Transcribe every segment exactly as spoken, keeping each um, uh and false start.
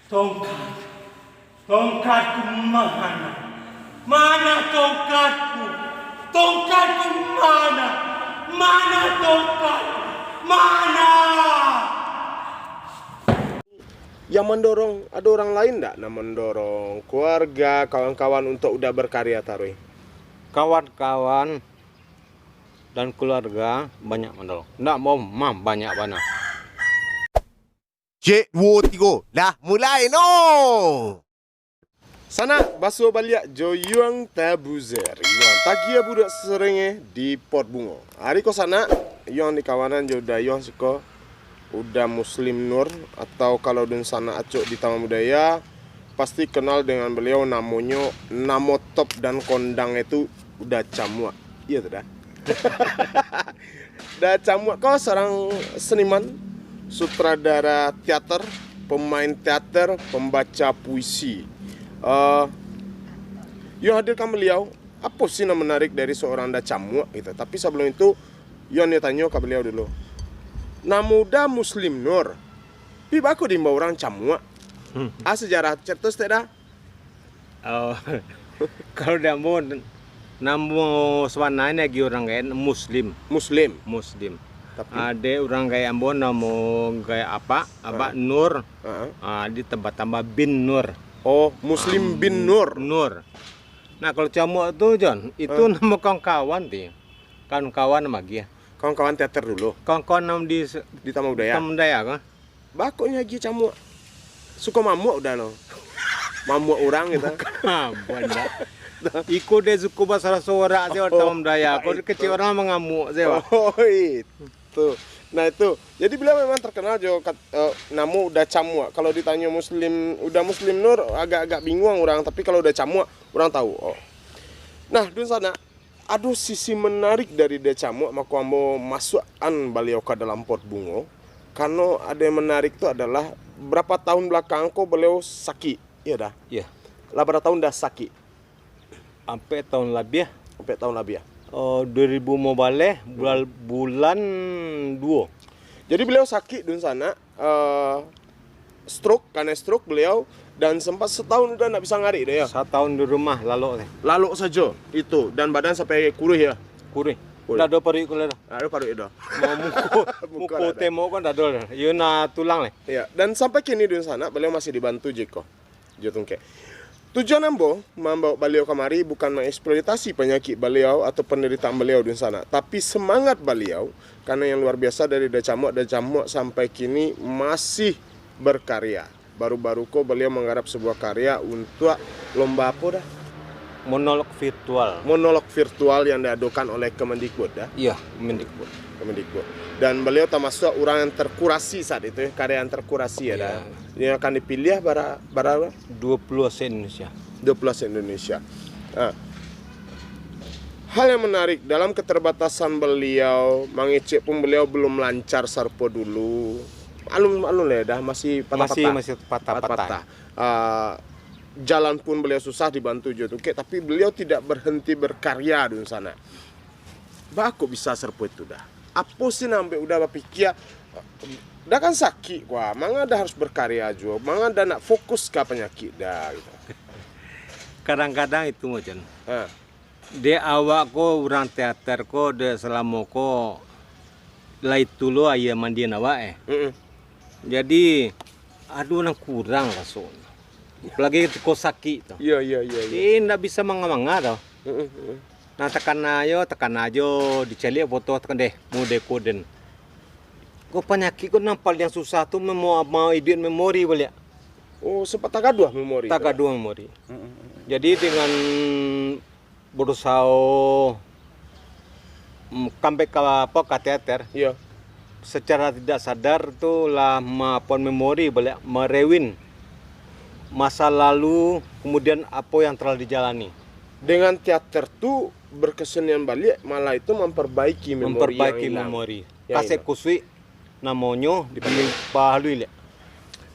Tongkat, tongkatku mana? Mana tongkatku? Tongkatku mana? Mana tongkatku? Mana? Yang mendorong, ada orang lain ndak yang mendorong keluarga, kawan-kawan untuk udah berkarya taruih? Kawan-kawan dan keluarga banyak mendorong. Ndak mau mah banyak bana. Cek, duo, tigo. Dah mulai no. Sanak, baso baliak jo Yuang Tabuzer. Yuang tagia budak serengeh di pot bungo. Hari ko sanak, Yuang di kawanan jo Dayuang siko Uda Muslim Nur, atau kalau dunsanak acok di Taman Budaya, pasti kenal dengan beliau, namonyo, namo top dan kondang itu Uda Camuak. Iyo tu dah. Da Camuak ko seorang seniman, sutradara teater, pemain teater, pembaca puisi. Uh, Yuang hadirkan beliau, apo sih nan menarik dari seorang Da Camuak gitu. Tapi sebelum itu, Yuang nio tanyo ka beliau dulu. Namo Da Muslim Nur, pi bako diimbau urang Camuak. Hmm. Ah, sejarah cerita setek Da. Oh, kalau di ambo, namo sabananyo agi urang gaek Muslim. Muslim. Muslim. Tapi Ade urang gaek ambo namo gaek Apak, Abak Nur. Heeh. Ah, di tambah-tambah bin Nur. Oh, Muslim bin Nur. Nur. Nah, kalau Camuak tu, Jon, itu namo kawan-kawan ti. Kawan-kawan mah agi. Kawan-kawan teater dulu Kawan-kawan namo di se- di Taman Budaya. Taman Budaya kan? Bakoknyo agi Camuak. Suko mamuak Uda no. Mamuak urang gitu. Ah, banyak. Iko deh suku basara sorak sih Oh, Taman Budaya. Kau itu. Kecil orang mengamuk sih. Oh, itu. Nah, itu. Jadi beliau memang terkenal jo kat, eh, namo Uda Camuak. Kalau ditanyo Muslim, Uda Muslim Nur, agak-agak bingung orang, tapi kalau Uda Camuak, orang tahu. Oh. Nah, dunsanak, ado sisi menarik dari Da Camuak, mako ambo masuakan baliau ka dalam pot bungo. Karano ado yang menarik tu adalah berapa tahun belakang ko beliau sakik. Iyo Da. Iya. Lah bara tahun Da sakik. Ampek tahun labiah. Ampek tahun labiah. Oh, dua ribu lima baleh, bulan, bulan duo. Jadi beliau sakik dunsanak, eh, stroke, kanai stroke beliau, dan sempat setahun Uda ndak bisa ngarik doh ya. Satahun di rumah lalok teh. Lalok sajo itu, dan badan sampai kuruih ya. Kuruih. Kuruih. Dah dua paruik kuliah dah. Ado paruik Uda. Mau muko, Muko muko dah, dah. Tembok kan dah ada. Yo na tulang leh. Ya, dan sampai kini dunsanak beliau masih dibantu jiko jo tungkek. Tujuan ambo mambawa beliau kamari bukan mengeksploitasi penyakit beliau atau penderitaan beliau dunsanak, tapi semangat beliau, karena yang luar biasa dari Da Camuak, Da Camuak sampai kini masih berkarya. Baru-baru ko beliau menggarap sebuah karya untuk lomba apa dah? Monolog virtual. Monolog virtual yang diadokan oleh Kemendikbud dah. Iya, Mendikbud. Kemendikbud. Dan beliau termasuk orang yang terkurasi saat itu, ya, karya yang terkurasi ya, Iya. dah. Yang akan dipilih bara bara Dua puluh se-Indonesia. dua belas Indonesia. Nah, hal yang menarik, dalam keterbatasan beliau, mangecek pun beliau belum lancar sarupo dulu. Alun alun lah dah, masih patah-patah. Masih, masih patah-patah. Patah-patah. Ah, jalan pun beliau susah dibantu jo tungkek, tapi beliau tidak berhenti berkarya dunsanak. Baa kok bisa sarupo itu dah? Apo sih nan ambo Uda bapikia? Dah kan sakik ko, manga dah harus berkarya juo, manga dah nak fokus ka panyakik dah gitu. Kadang-kadang itu macam Ha. Dek awak ko urang teater ko dek salamo ko lai tulo aia mandian awak eh. Mm-mm. Jadi ado nan kurang rasonyo. Apalagi ko sakik tu. Iya iya iya iya. Jadi ndak bisa manga-manga tau. Mm-mm, mm-mm. Nah takana yo, takana jo dicaliak foto takana deh, mode koden. Ko panyakik ko nan paling susah tu memo mau edit memori baliak. Oh, sempat tagaduah memori. Tagaduah memori. Mm-mm, mm-mm. Jadi dengan berusaho mm, comeback ka apa ka teater, Iya. secara tidak sadar tu lah maafkan memori baliak, merewin masa lalu, kemudian apa yang telah dijalani. Dengan teater tu berkesenian baliak, malah itu memperbaiki memori Memperbaiki yang hilang. Memori. Ya, Kasek iya. Kusuik namonyo dipahalui liak.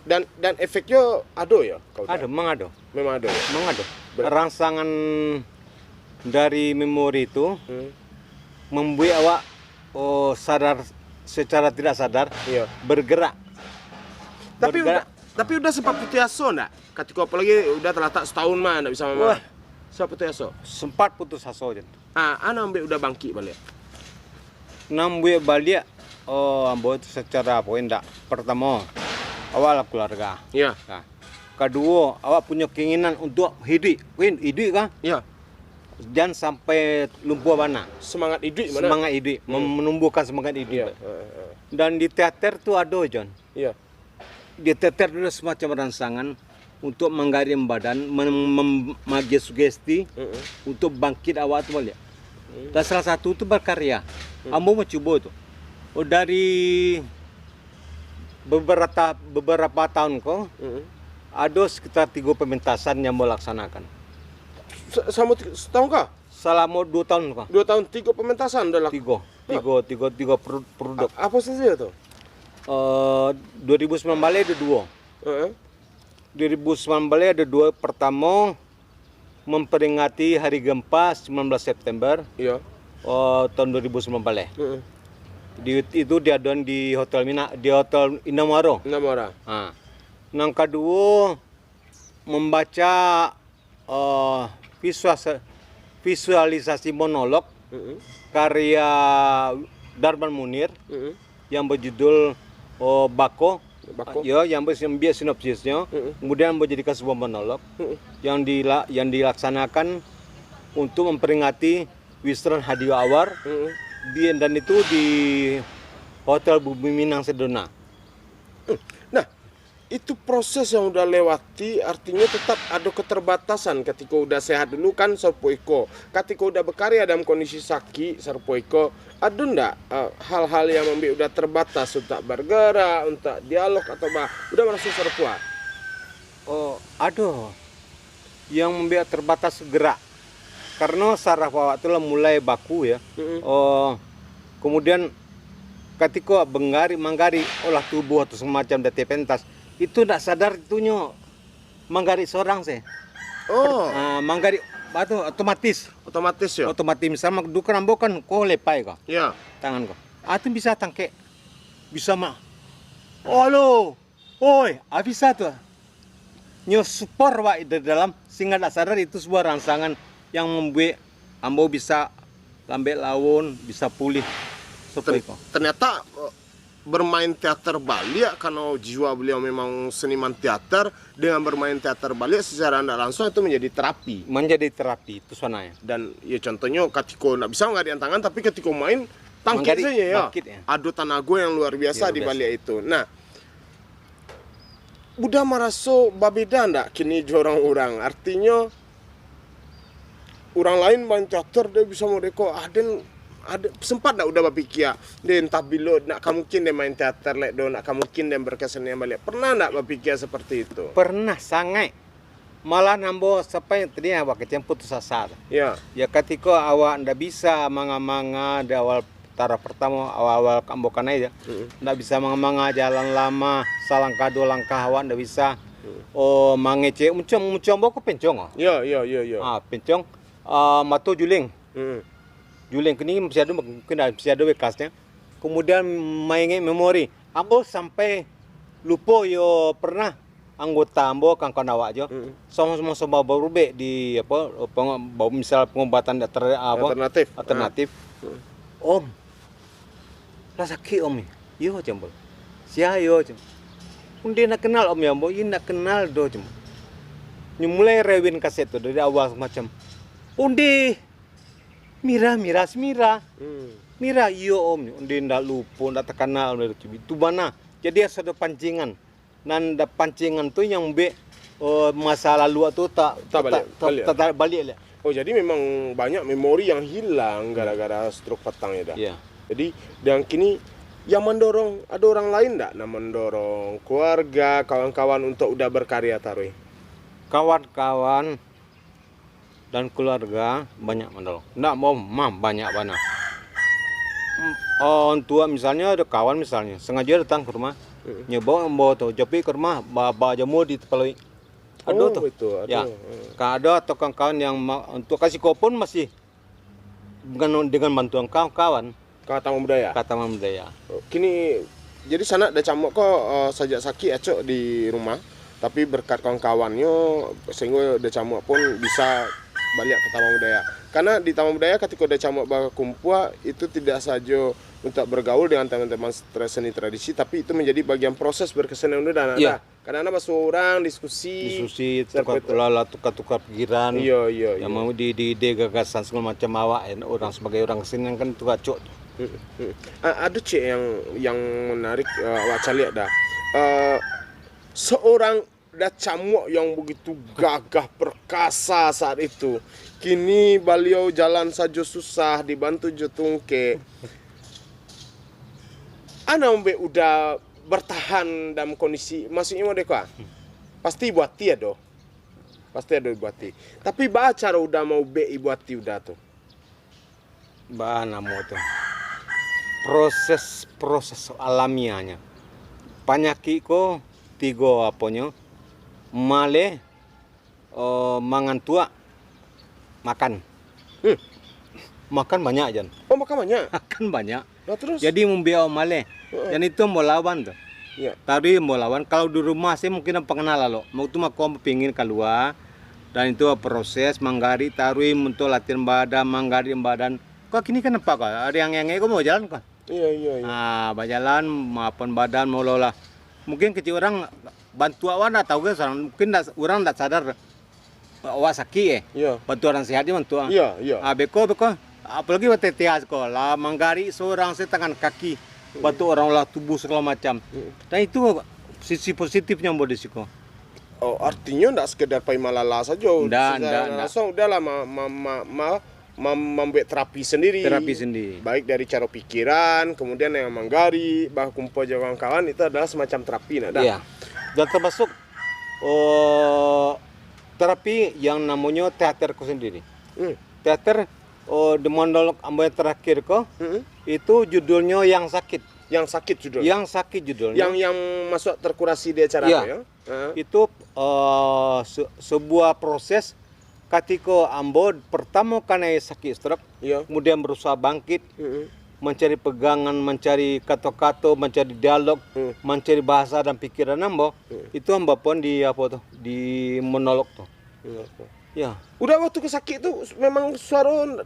Dan dan efeknya ado ya kalau Ado, tak? memang ado. Memang ado. Memang ado. Ber- Rangsangan dari memori itu Hmm. membuat awak oh, sadar secara tidak sadar Iya. bergerak. Tapi Bergerak. Uda, Tapi udah sempat putus asa ndak? Katiko apolai udah talatak satahun mah ndak bisa mama. Wah. Sempat putus asa. Sempat putus asa, Jon. Ah, a nan mambuek udah bangkik baliak? Nan mambuek baliak, oh, ambo tu secara apo, indak. Pertamo, awak lah keluarga. Iya. Nah, kaduo, awak punyo keinginan untuk hiduik. Win, hiduik kah? Iya. Jan sampai lumpuah bana. Semangat hiduik mana? Semangat hiduik, mem-, Iya. menumbuhkan semangat hiduik. Iya, heeh, heeh. Dan di teater tu ado, Jon. Iya. Di teater tu ado semacam rangsangan untuk manggarik badan, mem-, mem-, maagiah sugesti Mm-mm. untuk bangkit awak tu baliak. Mm. Dan salah satu tu berkarya. Mm. Ambo mancubo tu. Oh, dari beberapa, beberapa tahun ko, Mm-mm. ado sekitar tigo pementasan yang ambo laksanakan. Sa-, samo ti-, setahun kah? Salamo duo tahun ko. Duo tahun, tigo pementasan udah lak-, Tigo, Hah. tigo, tigo, tigo pro-, produk. A-, apo sajo tu? Eh, dua ribu sembilan baleh ado duo. Heeh. Dua ribu sembilan baleh ado duo. Pertamo, memperingati hari gempa sembilan belas September, Iya. eh, tahun dua ribu sembilan baleh. Heeh. Di, itu diadoan di Hotel Mina-, di Hotel Indah Muaro. Indah Muaro. Ha. Nan kaduo, membaca, eh, visuasa-, visualisasi monolog Mm-mm. karya Darman Munir Mm-mm. yang berjudul, oh, Bako. Bako. Yo, yang ber-, yang ambiak sinopsisnyo, Mm-mm. kemudian menjadikan sebuah monolog Mm-mm. yang dila-, yang dilaksanakan untuk memperingati Wisran Hadi Awar Mm-mm. di, dan itu di Hotel Bumi Minang Sedona. Hmm. Nah, itu proses yang udah lewati, artinya tetap ada keterbatasan. Katiko udah sehat dulu kan sarupo iko. Katiko udah berkarya dalam kondisi sakik sarupo iko, ado ndak, eh, hal-hal yang mambuek udah terbatas untuk bergerak, untuk dialog atau bah, udah merasa sarupo? Oh, ado. Yang mambuek terbatas gerak. Karena saraf awak tu lah mulai baku, ya. Mm-mm. Oh, kemudian katiko banggarik-manggarik olah tubuh atau semacam dati pentas, itu ndak sadar itunyo manggarik sorang se. Oh. Ah, manggarik, apa tu, otomatis. Otomatis, ya? Otomatis. Misal, dudukan ambo kan, ko lepai ko. Ya. Tangan ko. Ah, tu bisa tangkek. Bisa mah. Alo. Oi, ah, bisa tu. Nyo support wak dari dalam, sehingga ndak sadar itu sebuah rangsangan yang mambuek ambo bisa lambek laun, bisa pulih. Seperti Ter-, itu. Ternyata, eh, bermain teater baliak, karena jiwa beliau memang seniman teater, dengan bermain teater baliak secara ndak langsung itu menjadi terapi. Menjadi terapi, itu sebenarnya. Dan, ya, contohnya, katiko ndak bisa manggarik tangan, tapi katiko main, tangkek Manggarik, saja, ya. bangkit, ya. Ado tanago yang luar biasa Luar di biasa. baliak itu. Nah, Udah maraso babeda ndak kini jo urang-urang? Artinyo, urang lain main teater, dia bisa modeko. Ah, den, ade, sempat ndak udah bapikia, "Den, entah bilo, ndak ka mungkin den main teater lek do, ndak ka mungkin den berkesenian baliak." Pernah ndak bapikia seperti itu? Pernah, sangaik. Malah ambo sampai tadi awak kecil putus asa. Ya. Ya, katiko awak ndak bisa manga-manga di awal taraf pertamo, awal-awal ambo kanai ja. Mm-mm. Ndak bisa manga-manga jalan lama, salangkah duo langkah awak ndak bisa. Mm. Oh, mangecek, muncong, muncong ambo ko pencong, ah. Ya, ya, ya, ya. Ah, pencong, ah, mato juling. Mm-mm. Juling kini masih ado, mungkin masih ado bekasnyo. Kemudian maingek memori. Ambo sampai lupo yo pernah anggota ambo, kawan-kawan awak jo, Mm-mm. samo-samo, samo barubek di, apo, pengo-, ba-, misal pengobatan alter-, apo, Alternatif. alternatif. Ah. Mm. "Om, lah sakik, Om?" "Iyo," cek ambo. "Sia iyo?" cek. "Undi ndak kenal, Om, yo, ambo?" "Iyo, ndak kenal doh," cek ambo. Nyo mulai rewin kaset tu dari awal macam, "Undi, Mira, Mira, si Mira." Hmm. "Mira, iyo, Om." "Undi ndak lupo, ndak takana, Om, dari kibi." Tu bana. Jadi, asa ado pancingan. Nan da-, pancingan tu yang buek, eh, masa lalu tu ta-, Ta ta-, baliak, ta-, baliak. ta-, ta-, baliak lah. Oh, jadi memang banyak memori yang hilang Hmm. gara-gara stroke patang ya dah. Ya. Jadi, dan kini yang mendorong, ada orang lain ndak nak mendorong keluarga, kawan-kawan untuk udah berkarya taruih? Kawan-kawan dan keluarga banyak mandorong. Ndak mau, mah, banyak bana. Mm, oh, orang tua misalnya, ada kawan misalnya, sengaja datang ke rumah, Mm. nyo bawa, bawa tu, japuik ke rumah, ba-, bajamur di tepi lauik. Ado Oh, tu. betul, ado. Ya. Mm. Ka-, ado atau kawan-kawan yang ma-, untuk ka siko pun masih dengan, dengan bantuan kawan-kawan. Ka Taman Budaya? Ka Taman Budaya. Kini Jadi sanak, Da Camuak ko, eh, sajak sakik acok di rumah, tapi berkat kawan-kawannyo sehinggo Da Camuak pun bisa baliak ka Taman Budaya. Karena di Taman Budaya katiko Da Camuak bakumpua, itu tidak sajo untuk bergaul dengan teman-teman tra-, seni tradisi, tapi itu menjadi bagian proses berkesenian udah, Da. Iya. Kadang-kadang basuo urang, diskusi. Diskusi, tukar, lah, lah, tukar-tukar pikiran. Iyo, iyo, iyo. Yang mau di, di ide gagasan segala macam awak, eh, orang sebagai orang kesenian kan tu acok tu. Hmm, hmm. A-, ado ciek yang, yang menarik, eh, awak caliak, Da. Eh, seorang Da Camuak yang begitu gagah perkasa saat itu, kini baliau jalan sajo susah, dibantu jo tungkek. Ana umbek Uda bertahan dalam kondisi, maksudnyo mode ko, ah? Pasti ibu ati ado. Pasti ado ibu ati. Tapi baa caro Uda maubek ibu ati Uda tu? Baa namo tu? Proses-proses alamiahnyo. Panyakik ko tigo aponyo, maleh, eh, mangantuak, makan. Hmm. Makan banyak, Jan. Oh, makan banyak? Makan banyak. Lah, terus? Jadi, mambiak maleh. Heeh. Jan itu ambo lawan tu. Iya. Taruih ambo lawan. Kalau di rumah sih mungkin ambo pangana lalok. Mau tu mako pingin kalua. Dan itu proses manggarik taruih untuk latihan badan, manggarik badan. Kok kini kan nampak kok? Ada yang, yang, yang mau jalan kok? Iya, iya, iya. Ah, bajalan, maafan badan, maulah-ulah. Mungkin kecil orang bantu awak ndak tahu kan, mungkin ndak, orang ndak sadar awak sakik, eh. Iya. Bantu orang sehat je bantu, ah. Iya, iya. Ah, beko, beko. Apalagi waktu T H ko, lah manggarik seorang se tangan kaki. Bantu orang lah tubuh segala macam. Hmm. Dan itu sisi positifnya ambo di siko. Oh, artinyo ndak sekedar pai malala sajo. Ndak, secara ndak, ndak. Langsung udahlah ma-, ma-, ma-, ma-, mam-, mambuek terapi sendiri. Terapi sendiri. Baik dari cara pikiran, kemudian yang manggarik, bakumpul jo kawan-kawan, itu adalah semacam terapi, nak dah? Iya. Dan termasuk, oh, terapi yang namonyo teater ko sendiri. Hmm. Teater, oh, di monolog ambo yang terakhir ko, hmm, itu judulnyo Yang Sakit. Yang Sakit judulnyo? Yang Sakit judulnyo. Yang, yang masuk terkurasi di acara, iya, ko, ya? Heeh. Itu, eh, se-, sebuah proses katiko ambo pertamo kanai sakik stroke, iya, kemudian berusaha bangkit, mm-mm, mencari pegangan, mencari kato-kato, mencari dialog, mm, mencari bahasa dan pikiran ambo, mm, itu ambo pun di, apo tu, di monolog tu. Iya, iya. Ya. Udah waktu ke sakik tu memang suaro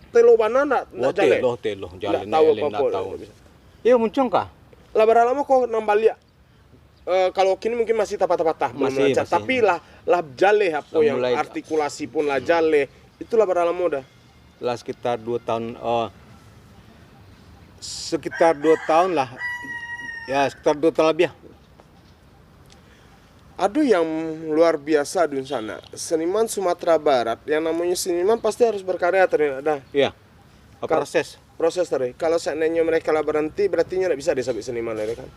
telo bana ndak, ndak jaleh? Wah, telo, telo, jaleh, ndak tahu ndak jaleh, apo-apo, ndak tahu. Iya, muncung kah? Lah bara lamo ko nan baliak? Eh, kalau kini mungkin masih tapatah-patah, belum lancar. Masih, masih. Tapi lah, lah jaleh apo yang mulai artikulasi pun lah jaleh. Itulah bara lamo dah? Lah sekitar dua tahun, eh, sekitar dua tahun lah. Ya, sekitar dua tahun lebih lah. Aduh, yang luar biasa, Dunsanak. Seniman Sumatera Barat, yang namanya seniman pasti harus berkarya, ternyata dah. Iya. Kal- Proses. Proses tadi. Kalau seandainya mereka lah berhenti, berarti nyo ndak bisa disebut seniman lagi, kan?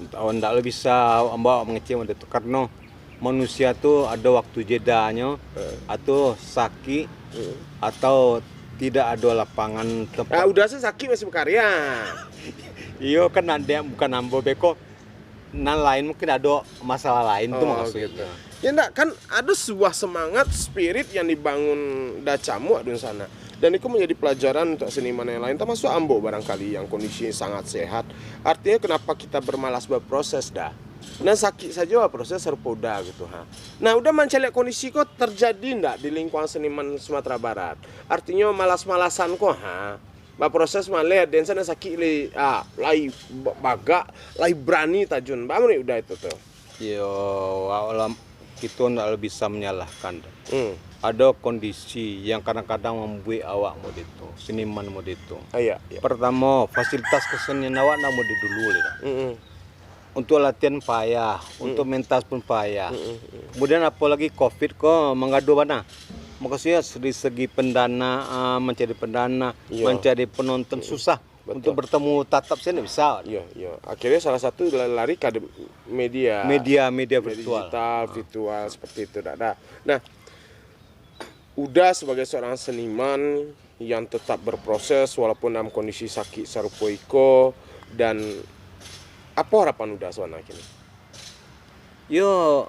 Awak ndak lah bisa, ambo mangecek model tu, kareno manusia tu ado waktu jedanyo, eh, atau sakik, hmm, atau tidak ado lapangan tempat. Ah, Uda se sakik masih berkarya. Iyo, kan ado, bukan ambo beko. Nan lain mungkin ado masalah lain tu. Oh, maksudnyo gitu. Ya ndak, kan ado sebuah semangat, spirit yang dibangun Da Camuak Dunsanak. Dan itu menjadi pelajaran untuk seniman yang lain, termasuk ambo barangkali yang kondisi sangat sehat. Artinya kenapa kita bermalas berproses dah. Nan sakik sajo proses sarupo Uda gitu, ha. Nah, Uda mancaliak kondisi ko terjadi ndak di lingkungan seniman Sumatera Barat? Artinya malas-malasan ko, ha. Baproses maleh, den se nan sakik lai, ah, lai ba-, bagak, lai barani tajun. Baa manuruik Uda itu tu? Yo, awak lah, kito ndak lah bisa manyalahkan. Hmm. Ado kondisi yang kadang-kadang mambuek awak mode tu, seniman mode tu. Ah, iya, iya. Pertamo, fasilitas kesenian awak ndak mode dulu lai dah. Mm-mm. Untuk latihan payah, mm, untuk mentas pun payah. Mm, mm, mm. Kemudian apolagi covid ko manggaduah bana. Maksudnyo dari segi pendana, ah, mancari pendana, iya, mancari penonton, mm, susah. Betul. Untuk bertemu tatap se ndak bisa. Iya, iya. Akhirnya salah satu la-, lari ka de-, media. Media, media virtual. Digital, ah, virtual, seperti itu, dak ada. Nah, Uda sebagai seorang seniman yang tetap berproses walaupun dalam kondisi sakik sarupo iko, dan apo harapan Uda sabananyo kini? Yo,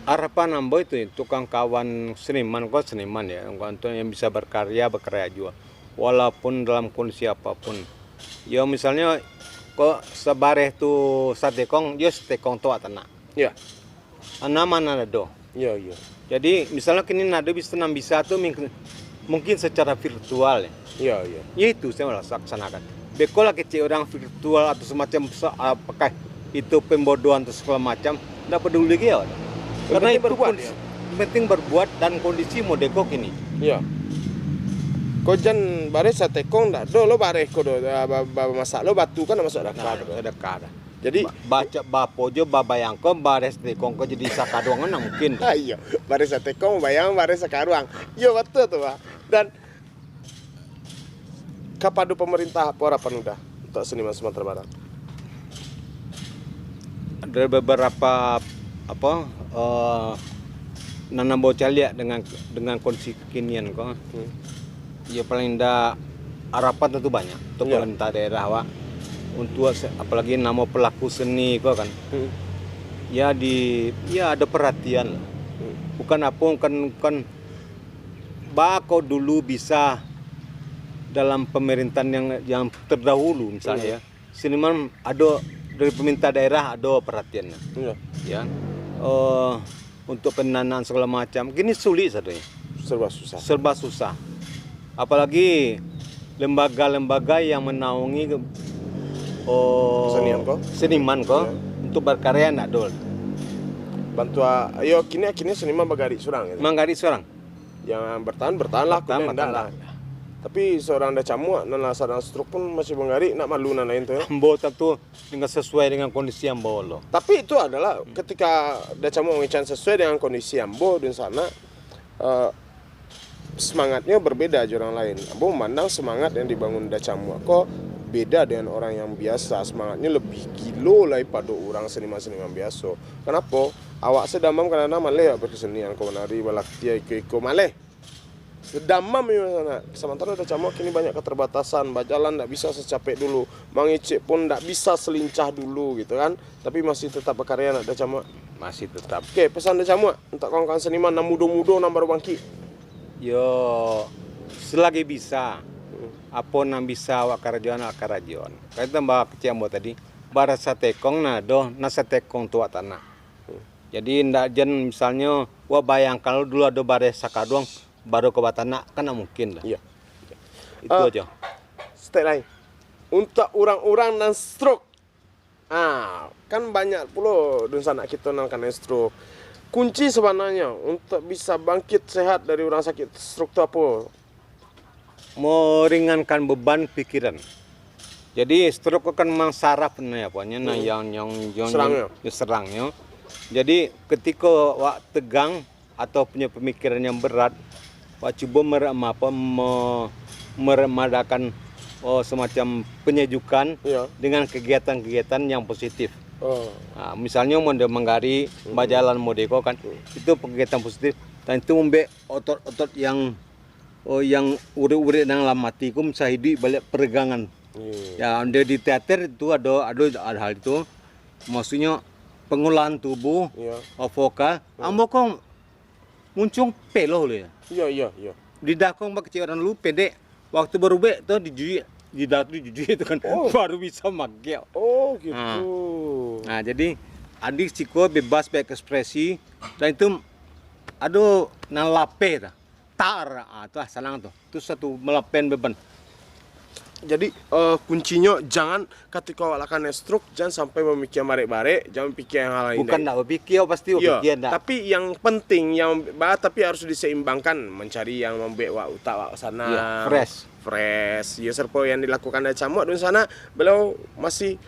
harapan ambo itu, tukang kawan seniman ko seniman ya, untuk yang bisa berkarya, berkarya jua. Walaupun dalam kondisi apapun, Yo, misalnyo, kok sabareh tu satekong, yo satekong tu awak tanak. Ya. Anam nan ado. Ya, ya. Jadi, misalnyo kini nan ado bisa, nan bisa tu ming-, mungkin secara virtual, ya. Ya, ya. Ya itu saya laksanakan. Beko lah kecek urang virtual atau semacam se-, apakah itu pembodohan atau segala macam, ndak peduli lagi awak. Karena penting itu berbuat, kondisi, ya? Penting berbuat dan kondisi modeko kini. Ya. Ko jan bareh satekong ndak ado lo bareh ko do, ah, ba-, ba-, masak lo batu kan masuk akal. Nah, do. Sedekah dah. Jadi, ba-, baco, bapo jo babayangkan bareh satekong ko jadi sakaduang kan ndak mungkin. Ah, iyo, bareh satekong bayang bareh sakaduang. Iyo, batua tu, Bah. Dan kapado pemerintah, apo harapan Uda untuak seniman Sumatera Barat? Ada beberapa, apo, eh, nan ambo caliak dengan, dengan kondisi kekinian ko. Hmm. Ya, paling indak harapan tentu banyak untuk, ya, pemerintah daerah awak, untuk se-, apalagi namo pelaku seni ko kan. Hmm. Ya, di, ya, ada perhatian lah. Hmm. Bukan apo, bukan, bukan bako dulu bisa dalam pemerintahan yang, yang terdahulu misalnya, hmm, ya. Seniman ado dari pemerintah daerah ado perhatiannya. Iya. Ya. Eh, untuk pendanaan segala macam, kini sulit sadonyo. Serba susah. Serba susah. Apalagi lembaga-lembaga yang menaungi, oh, seniman ko? Seniman ko, iya, untuk berkarya ndak ado. Bantuan, yo, kini, kini seniman bagarik surang, gitu. Manggarik surang. Yang bertahan, bertahanlah, bertahan, kini ndak lah. Tapi seorang Da Camuak, nan lah sadang stroke pun masih manggarik, nak malu nan lain tu, ya. Ambo tentu dengan sesuai dengan kondisi ambo lo. Tapi itu adalah, hmm, ketika Da Camuak mangecek sesuai dengan kondisi ambo dunsanak, eh, semangatnya berbeda jo urang lain. Ambo memandang semangat yang dibangun Da Camuak ko beda dengan orang yang biasa. Semangatnya lebih gilo daripado urang seniman-seniman biaso. Kanapo? Awak sadamam kadang-kadang maleh awak bakasenian, ko manari, balatiah, iko-iko, maleh. Sadamam yo, sanak. Samantaro Da Camuak kini banyak keterbatasan, bajalan ndak bisa secapek dulu, mangecek pun ndak bisa selincah dulu, gitu kan. Tapi masih tetap bakarya, nak, Da Camuak? Masih tetap. Oke, pesan Da Camuak untuak kawan-kawan seniman nan mudo-mudo, nan baru bangkit. Yo, selagi bisa, hmm, apo nan bisa awak karajoan, awak karajoan. Kayak tambah kecek ambo tadi, bareh satekong nan ado, nan satekong tu awak tanak. Hmm. Jadi, ndak jan misalnyo, wah, bayangkan lo dulu ado bareh sakaduang, baru ka batanak, kan ndak mungkin lah. Iya. Itu, eh, aja. Step lain. Untuak urang-urang nan stroke. Ah, kan banyak pulo dunsanak kito nan kanai stroke. Kunci sabananyo untuak bisa bangkit sehat dari urang sakit stroke tu apo? Meringankan beban pikiran. Jadi, stroke ko kan memang saraf nah, aponyo, nah, hmm, yang, yang, yang, serangnyo, yang serangnyo. Jadi, ketika awak tegang atau punya pemikiran yang berat, awak cubo mere-, apo, me-, meremadakan, oh, semacam penyejukan, iya, dengan kegiatan-kegiatan yang positif. Oh. Ah, misalnyo, mun dia manggarik, hmm, bajalan modeko kan, hmm, itu kegiatan positif. Dan itu mambuek otot-otot yang, oh, yang urik-urik nan lah mati ko bisa hiduik baliak peregangan. Iya. Ya, dia di teater itu ado, ado, ado hal itu. Maksudnyo, pengolahan tubuh, iya, oh, vokal. Hmm. Ambo ko muncuang peloh lo ya. Iya, iya, iya. Lidah ko bakecek urang dulu, pendek. Waktu barubek tu dijujuik, lidah tu dijujuik tu kan. Oh. Baru bisa magiak. Oh, gitu. Nah. Nah, jadi, ado siko bebas berekspresi. Dan itu ado nan lapeh tu. Tar, ah, tu lah, sanang tu. Tu satu melepen beban. Jadi, eh, kuncinyo jangan, katiko awak lah kanai stroke, jangan sampai mamikia barek-barek, jangan pikia yang hal lain. Bukan ndak bapikia, pasti, iya, bapikia ndak. Tapi yang penting, yang ba-, tapi harus diseimbangkan, mencari yang mambuek wak utak wak sanang. Iya, fresh. Fresh. Ya, serupa yang dilakukan Da Camuak dunsanak, beliau masih,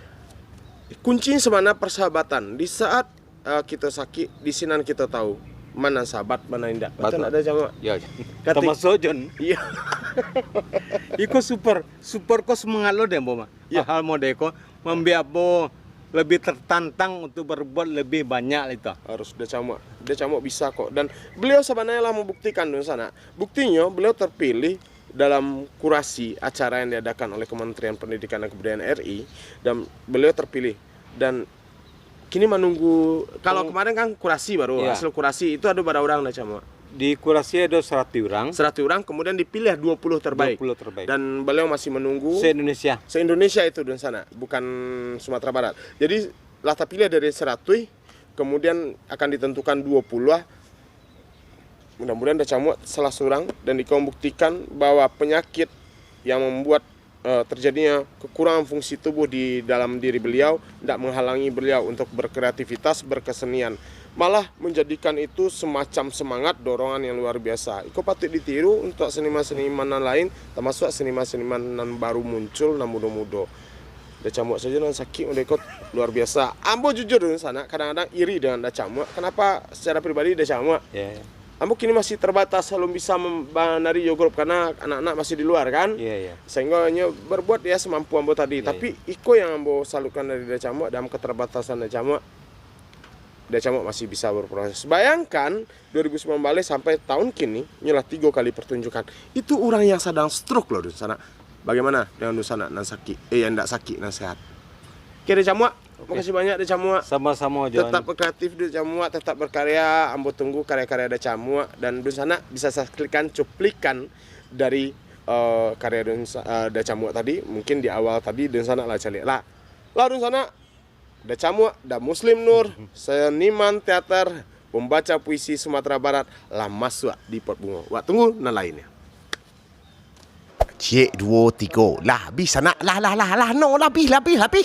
kunci sebenarnya persahabatan. Di saat eh, kito sakik, di sinan kito tahu ma nan sahabat, ma nan indak. Batua. Batua ndak, Da Camuak? Ya, ya. Katik-, termasuk John. Iya. Iko super, super ko semangat lo dek ambo mah. Iya. Hal-hal model ko mambuek ambo lebih tertantang untuk berbuat lebih banyak lah itu. Harus, Da Camuak. Da Camuak bisa kok. Dan beliau sebenarnya lah membuktikan dunsanak. Buktinyo, beliau terpilih dalam kurasi acara yang diadakan oleh Kementerian Pendidikan dan Kebudayaan R I, dan beliau terpilih. Dan kini manunggu, kalau peng- kemarin kan kurasi baru, iya, hasil kurasi itu ada bara urang Da Camuak? Dikurasi ado saratuih urang. Saratuih urang, kemudian dipilih dua puluh terbaik. Dua puluh terbaik. Dan beliau masih menunggu Se-Indonesia. Se-Indonesia itu, Dunsanak, bukan Sumatera Barat. Jadi lah terpilih dari saratuih, kemudian akan ditentukan dua puluh lah. Mudah-mudahan Da Camuak salah surang dan ikau membuktikan bahwa penyakit yang membuat eh, terjadinya kekurangan fungsi tubuh di dalam diri beliau tidak menghalangi beliau untuk berkreativitas, berkesenian. Malah menjadikan itu semacam semangat dorongan yang luar biasa. Iko patut ditiru untuk seniman-seniman nan lain, termasuk seniman-seniman nan baru muncul, nan mudo-mudo. Da Camuak sajo nan sakik, udah iko luar biasa. Ambo jujur, Dunsanak, kadang-kadang iri dengan Da Camuak. Kenapa secara pribadi Da Camuak? Ya. Ambo kini masih terbatas, belum bisa mem- manari yo grup, karena anak-anak masih di luar kan. Iya, iya. Sehingga hanya berbuat ya semampu ambo tadi. Iya, Tapi iko yang ambo salutkan dari Da Camuak dalam keterbatasan Da Camuak. Da Camuak masih bisa berproses. Bayangkan dua ribu sembilan belas sampai tahun kini, nyolah tiga kali pertunjukan. Itu orang yang sedang stroke loh, Dunsanak. Bagaimana dengan Dunsanak nan sakit? Eh, yang ndak sakit, nan sehat. Oke, Da Camuak. Oke. Makasih banyak, Da Camuak. Sama-sama, John. Tetap berkreatif, Da Camuak, tetap berkarya. Ambo tunggu karya-karya Da Camuak dan Dunsanak bisa saksikan cuplikan dari eh, karya Dunsa, eh, Da Camuak tadi. Mungkin di awal tadi Dunsanak lah caliak lah. Lah Dunsanak, Da Camuak, Da Muslim Nur, seniman teater, pembaca puisi Sumatera Barat, lah masuak di Pot Bungo. Wak tunggu nan lainnyo. Ciek, duo, tigo. Lah, abih, Sanak. Lah, lah, lah, lah. No, lah, abih, lah, abih, lah, abih.